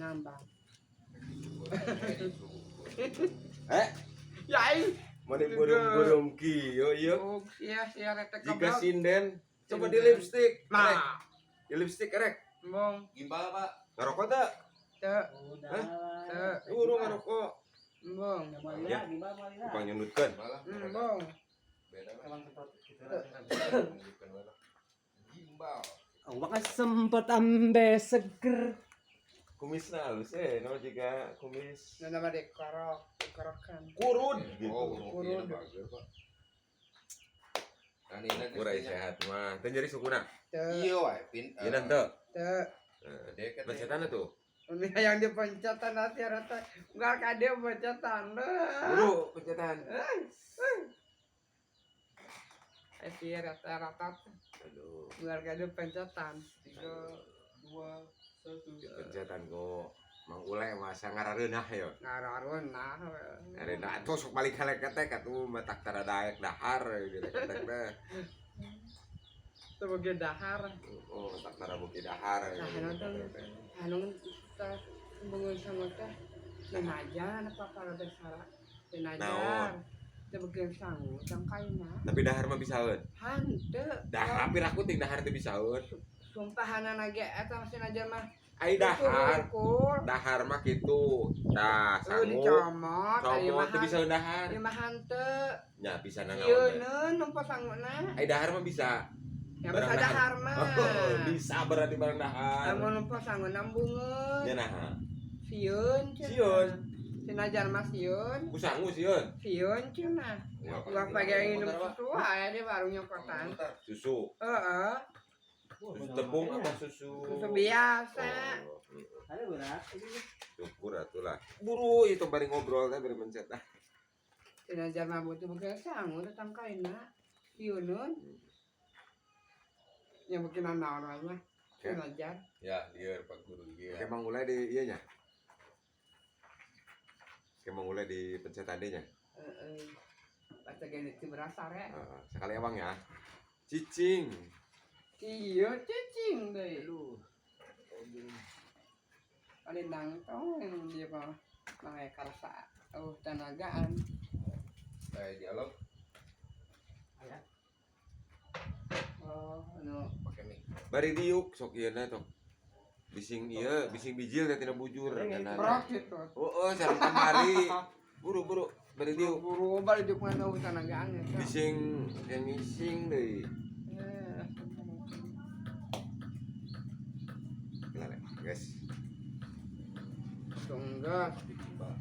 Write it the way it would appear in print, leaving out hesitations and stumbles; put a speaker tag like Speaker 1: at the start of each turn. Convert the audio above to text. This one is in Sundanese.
Speaker 1: Ngambang.
Speaker 2: Eh,
Speaker 1: Ya aing.
Speaker 2: mana burung-burung kieu ieu?
Speaker 1: Oh, sia sia retek
Speaker 2: Jika
Speaker 1: goblok.
Speaker 2: sinden, coba di lipstick. Rek.
Speaker 1: Nah,
Speaker 2: Di lipstick rek.
Speaker 1: embung
Speaker 3: Gimbal, Pak.
Speaker 2: Ngerokok teu?
Speaker 1: teu
Speaker 2: Hah?
Speaker 1: teu
Speaker 2: Buru ngerokok.
Speaker 1: embung.
Speaker 2: Ya. Tukang nyundutkeun.
Speaker 3: Gimbal lah.
Speaker 1: Embung.
Speaker 3: Beda lah. Gimbal.
Speaker 4: Awak sempet ambe seger.
Speaker 2: Kumisna halus eh, no jika kumis
Speaker 1: Nah, nama dikorok, dikorokan.
Speaker 2: kurud gitu.
Speaker 3: Oh,
Speaker 1: Kurud.
Speaker 3: kurud. Bager, Pak. Nah, ini
Speaker 2: Kurai sehat mah. Teu nyeri sukuna.
Speaker 1: Teu
Speaker 3: Iya, wae, pin.
Speaker 2: Ieu teu.
Speaker 1: teu.
Speaker 3: Gede kan.
Speaker 2: Pencetan tuh.
Speaker 1: Ini yang dipencetan nanti rata enggak kade pencetan.
Speaker 2: Buru pencetan.
Speaker 1: Eh sia rata rata
Speaker 2: Aduh,
Speaker 1: enggak kade pencetan. 3 2 1.
Speaker 2: pencetan kok. Mang Ule masa ngarareunah ya.
Speaker 1: Ngarareunah.
Speaker 2: Ngareunah atuh sok balik kaleketek atuh matak tara daek dahar gitu ketek teh.
Speaker 1: Sebagai dahar.
Speaker 2: Oh, tak tara beuki dahar.
Speaker 1: Nah, nonton. Anu teh bunga sama teh senajan apa kalau besar senajan.
Speaker 2: Naon?
Speaker 1: Sebagai sangu tangkaina.
Speaker 2: Tapi dahar mah bisaeun.
Speaker 1: Hanteu.
Speaker 2: Dahar tapi raku ting dahar teh bisaeun.
Speaker 1: Sumpahana ge eta senajan mah
Speaker 2: Ai dahar.
Speaker 1: Ukur.
Speaker 2: Dahar mah kitu. Tah,
Speaker 1: Oh,
Speaker 2: sangu.
Speaker 1: dicomot, ayo
Speaker 2: Comot teu bisa dahar.
Speaker 1: Ieu mah hanteu.
Speaker 2: Nya bisa nanaon. teh.
Speaker 1: Sieun nempo sanguna.
Speaker 2: Ai dahar mah bisa.
Speaker 1: Ya
Speaker 2: Barang
Speaker 1: bisa
Speaker 2: dahar.
Speaker 1: dahar mah.
Speaker 2: Oh, bisa berarti barang dahar.
Speaker 1: Lamun nempo sanguna bungeun.
Speaker 2: Nya naha.
Speaker 1: Sieun cenah.
Speaker 2: Sieun.
Speaker 1: Sinajan mah sieun.
Speaker 2: Ku sangu sieun.
Speaker 1: Sieun cenah. Ulah pakai minum susu aya di warung nyokotan.
Speaker 2: Susu.
Speaker 1: Heeh,
Speaker 2: Susu tepung apa susu?
Speaker 1: susu biasa.
Speaker 2: Oh,
Speaker 4: Ada berat.
Speaker 2: syukur atuh lah. Buru itu bari ngobrol teh bari mencet ah.
Speaker 1: Sinajan mah butuh bekel sangu teh tangkaina. Sieuneun. Ya bikin naon wae mah. Sinajan.
Speaker 3: Ya, lieur Pak Guru ieu.
Speaker 2: Kayak Mang Ule di ieu nya. Kayak Mang Ule di pencetan nya.
Speaker 1: Heeh. Baca gini itu berasa re.
Speaker 2: Heeh, sekali abang ya. Cicing.
Speaker 1: Iya cicing deh.
Speaker 2: Aduh.
Speaker 1: Paling nangtong yang dia mah mga karsa. Oh, tanagaan.
Speaker 3: Kayak dialog
Speaker 1: Oh, anu
Speaker 3: pakai mic.
Speaker 2: Bari diuk sok ieu na tok. Bising ieu, bising bijil teh tina bujur.
Speaker 1: brok gitu.
Speaker 2: Oh, oh, sareng kamari. Buru buru bari diuk.
Speaker 1: Buru balik di mana oh tanagaan ya.
Speaker 2: Bising yang ngising deui.
Speaker 1: Eh,
Speaker 2: Gila, guys.
Speaker 1: tunggu.
Speaker 3: Gimbal.